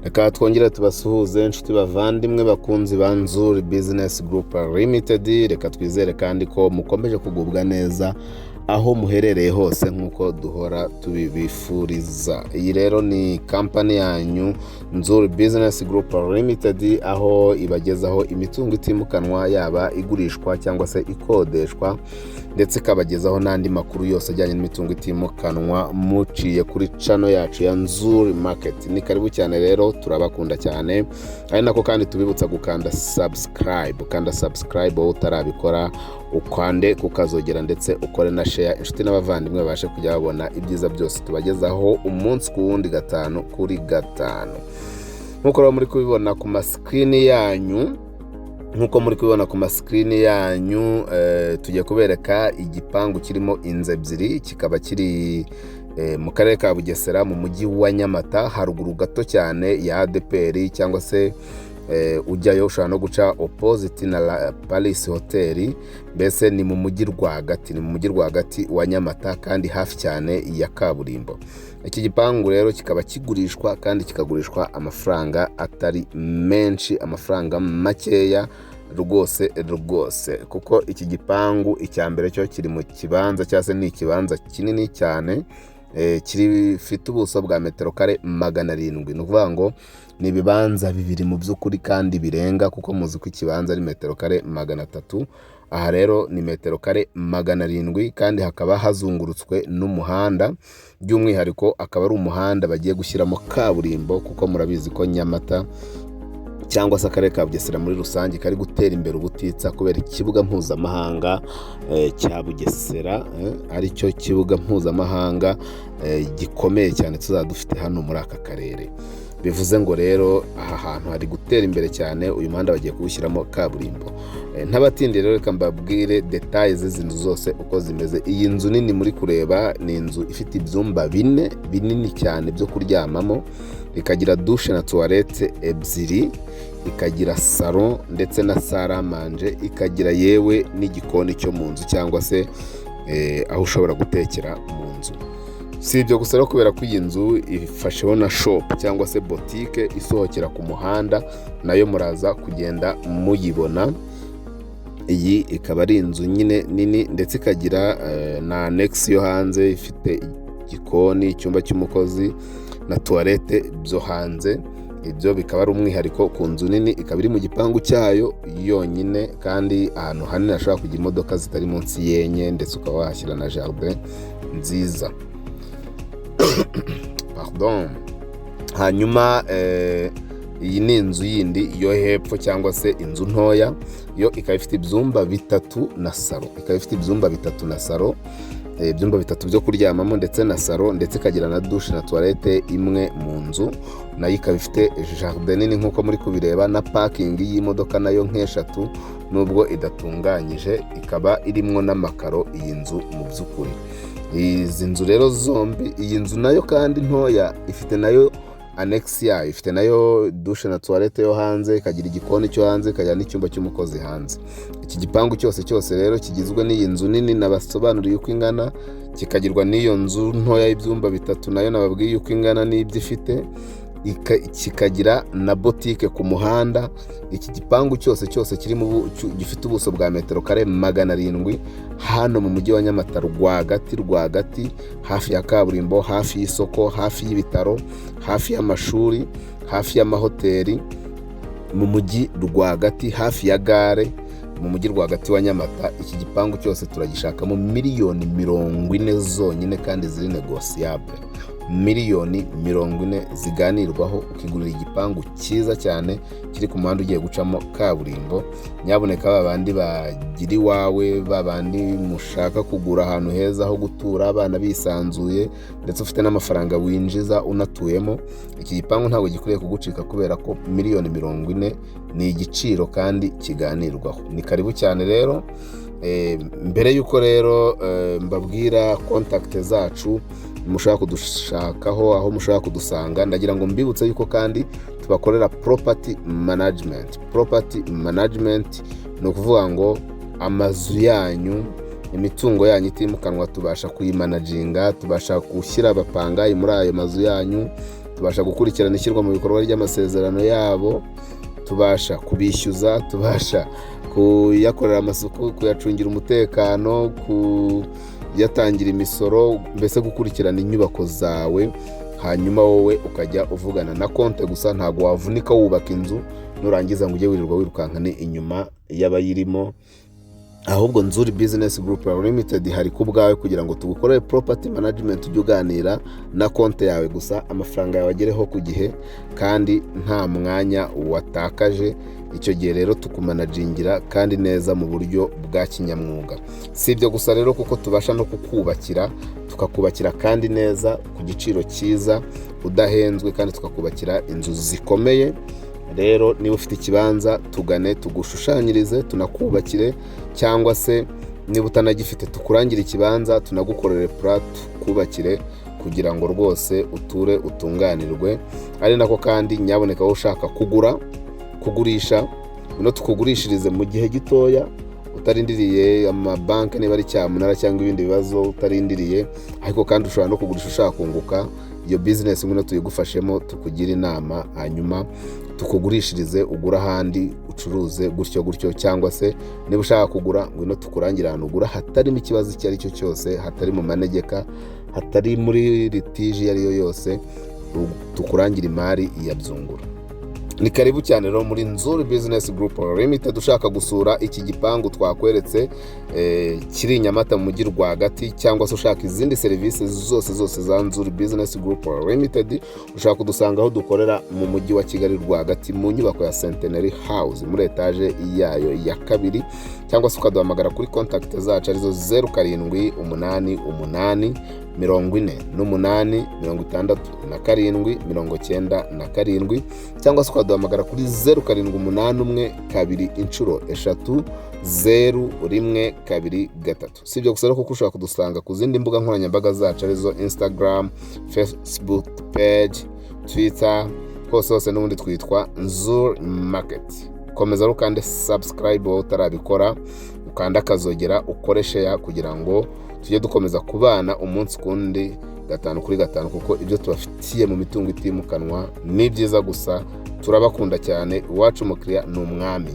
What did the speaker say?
Reka twongere tubasuhuze, inshuti bavandimwe, bakunzi ba Nzuri Business Group Limited. Reka twizere kandi ko mukomeje kugubwa neza aho muherereye hose nk'uko duhora tubibifuriza. Iyi rero ni kampani yanyu Nzuri Business Group Limited, aho ibagezaho imitungo itimukanwa, yaba igurishwa cyangwa se ikodeshwa, ndetse ikabagezaho n'andi makuru yose ajyanye n'imitungo itimukanwa muciye kuri channel yacu ya Nzuri Market. Ni karibu cyane rero, turabakunda cyane. Ari nako kandi tubibutsa gukanda subscribe. Kanda subscribe wowe utarabikora, ukande kukazogera, ndetse ukore na share, inshuti n'abavandimwe babashe kujya babona ibyiza byose tubagezaho umunsi ku wundi, gatanu kuri gatanu. Nk'uko rero muri kubibona ku ma screen yanyu, nk'uko muri kubibona ku ma screen yanyu, tugiye kubereka igipangu kirimo inzu ebyiri, kikaba kiri mu karere ka Bugesera, mu mujyi wa Nyamata, haruguru gato cyane ya ADEPR, cyangwa se ujyayo ushobora no guca opposite na La Paris Hotel. Mbese ni mu mujyi rwagati, ni mu mujyi rwagati wa Nyamata, kandi hafi cyane ya kaburimbo. Iki gipangu rero kikaba kigurishwa, kandi kikagurishwa amafaranga atari menshi, amafaranga makeya rwose rwose, kuko iki gipangu icya mbere cyo kiri mu kibanza, cyangwa se ni ikibanza kinini cyane, gifite ubuso bwa metero kare 700. Ni ukuvuga ngo ni ibibanza bibiri mu by'ukuri, kandi birenga, kuko muzi ko ikibanza ari metero kare 300. Aha rero ni metero kare 700, kandi hakaba hazungurutswe n'umuhanda. By'umwihariko akaba ari umuhanda bagiye gushyiramo kaburimbo, kuko murabizi ko Nyamata cyangwa se akarere ka Bugesera muri rusange kari gutera imbere ubutitsa kubera ikibuga mpuzamahanga cya Bugesera, aricyo kibuga mpuzamahanga gikomeye cyane tuzaba dufite hano muri aka karere. Bivuze ngo rero aha hantu hari gutera imbere cyane. Uyu muhanda bagiye kuwushyiramo kaburimbo. Ntabatindi rero, reka mbabwire détails z'izi nzu zose uko zimeze. Iyi nzu nini muri kureba ni inzu ifite ibyumba bine binini cyane byo kuryamamo, ikagira douche na toilette ebyiri, ikagira salon ndetse na salle à manger, ikagira yewe n'igikoni cyo mu nzu, cyangwa se aho ushobora gutekera mu nzu. Si ibyo gusa rero, kubera ko iyi nzu ifasheho na shop cyangwa se botike isohokera ku muhanda, nayo muraza kugenda muyibona. Iyi ikaba ari inzu nyine nini, ndetse ikagira na annexe yo hanze ifite igikoni, icyumba cy'umukozi na toilette byo hanze. Ibyo bikaba ari umwihariko ku nzu nini, ikaba iri mu gipangu cyayo yonyine, kandi ahantu hanini hashobora kujya imodoka zitari munsi y'enye, ndetse ukaba wahashyira na jardin nziza. Pardon. Hanyuma iyi ni inzu yindi yo hepfo, cyangwa se inzu ntoya, yo ikaba ifite ibyumba bitatu na salon. Ikaba ifite ibyumba bitatu na salon, ibyumba bitatu byo kuryamamo ndetse na salon, ndetse ikagira na douche na toilette imwe mu nzu. Nayo ikaba ifite jardin nini nk'uko muri kubireba, na parking y'imodoka nayo nk'eshatu, nubwo idatunganyije, ikaba irimwo n'amakaro iyi nzu. Mu by'ukuri izi nzu rero zombi, iyi nzu nayo kandi ntoya ifite nayo annexe yayo, ifite nayo douche na toilette yo hanze, ikagira igikoni cyo hanze, ikagira n'icyumba cy'umukozi hanze. Iki gipangu cyose cyose rero kigizwe n'iyi nzu nini nabasobanuriye uko ingana, kikagirwa n'iyo nzu ntoya y'ibyumba bitatu nayo nababwiye uko ingana n'ibyo ifite, kikagira na botike ku muhanda. Iki gipangu cyose cyose kirimo gifite ubuso bwa metero kare 700, hano mu mujyi wa Nyamata rwagati rwagati, hafi ya kaburimbo, hafi y'isoko, hafi y'ibitaro, hafi y'amashuri, hafi y'amahoteli, mu mujyi rwagati, hafi ya gare, mu mujyi rwagati wa Nyamata. Iki gipangu cyose turagishakamo miliyoni 40 zonyine, kandi ziri négociable. Miliyoni 40 ziganirwaho, ukigurira igipangu cyiza cyane kiri ku muhanda ugiye gucamo kaburimbo. Nyabuneka ba bandi bagira iwawe, ba bandi mushaka kugura ahantu heza ho gutura, abana bisanzuye, ndetse ufite n'amafaranga winjiza unatuyemo, iki gipangu ntabwo gikwiriye kugucika, kubera ko miliyoni 40 ni igiciro kandi kiganirwaho. Ni karibu cyane rero. Mbere y'uko rero mbabwira contact zacu mushobora kudushakaho, aho mushobora kudusanga, ndagira ngo mbibutse yuko kandi tubakorera property management. Property management ni ukuvuga ngo amazu yanyu, imitungo yanyu itimukanwa, tubasha kuyimanaginga, tubasha gushyira abapangayi muri ayo mazu yanyu. Tubasha gukurikirana ishyirwa mu bikorwa ry'amasezerano yabo, tubasha kubishyuza, tubasha kuyakorera amasuku, kuyacungira umutekano, kuyatangira imisoro, mbese gukurikirana inyubako zawe. Hanyuma wowe ukajya uvugana na konti gusa. Ntabwo wavunika wubaka inzu, nurangiza ngo ujye wirirwa wirukankane inyuma y'abayirimo. Ahubwo Nzuri Business Group Limited hari ku bwawe kugira ngo tugukorere property management, ujye uganira na konti yawe gusa, amafaranga yawe agereho ku gihe kandi nta mwanya watakaje. Icyo gihe rero tukumanagingira kandi neza mu buryo bwa kinyamwuga. Si ibyo gusa rero, kuko tubasha no kukubakira, tukakubakira kandi neza ku giciro cyiza udahenzwe, kandi tukakubakira inzu zikomeye. Rero niba ufite ikibanza, tugane tugushushanyirize, tunakubakire, cyangwa se niba utanagifite, tukurangire ikibanza, tunagukorere plan, tukubakire kugira ngo rwose uture utunganirwe. Ari nako kandi nyaboneka wowe ushaka kugura, kugurisha, no tukugurishirize mu gihe gitoya utarindiriye amabanki, niba ari cyamunara cyangwa ibindi bibazo utarindiriye. Ariko kandi ushobora no kugurisha ushaka kunguka. Iyo business ngwino tuyigufashemo, tukugire inama, hanyuma tukugurishirize, ugura ahandi ucuruze gutyo gutyo. Cyangwa se niba ushaka kugura, ngwino tukurangire ahantu ugura hatarimo ikibazo icyo ari cyo cyose, hatari mu manegeka, hatari muri litige iyo ari yo yose, tukurangira imari ya Byungura. Ni karibu cyane rero muri Nzuri Business Group Limited. Ushaka gusura iki gipangu twakweretse kiri i Nyamata mu mujyi rwagati, cyangwa se ushaka izindi serivisi zose zose za Nzuri Business Group Limited, ushaka kudusanga aho dukorera mu mujyi wa Kigali rwagati, mu nyubako ya Centenary House, muri etaje yayo ya kabiri, cyangwa se ukaduhamagara kuri contact zacu arizo 0788 48 67 97, cyangwa se ukaduhamagara kuri 0781 00 01 23. Si ibyo gusa rero, kuko ushobora kudusanga ku zindi mbuga nkoranyambaga zacu arizo Instagram, Facebook page, Twitter, hose hose n'ubundi twitwa Nzuri Market. Komeza rero ukande subscribe wowe utarabikora, ukande akazogera, ukore share kugira ngo tujye dukomeza kubana umunsi kundi, gatanu kuri gatanu, kuko ibyo tubafitiye mu mitungo itimukanwa ni byiza gusa. Turabakunda cyane. Iwacu umukiriya ni umwami.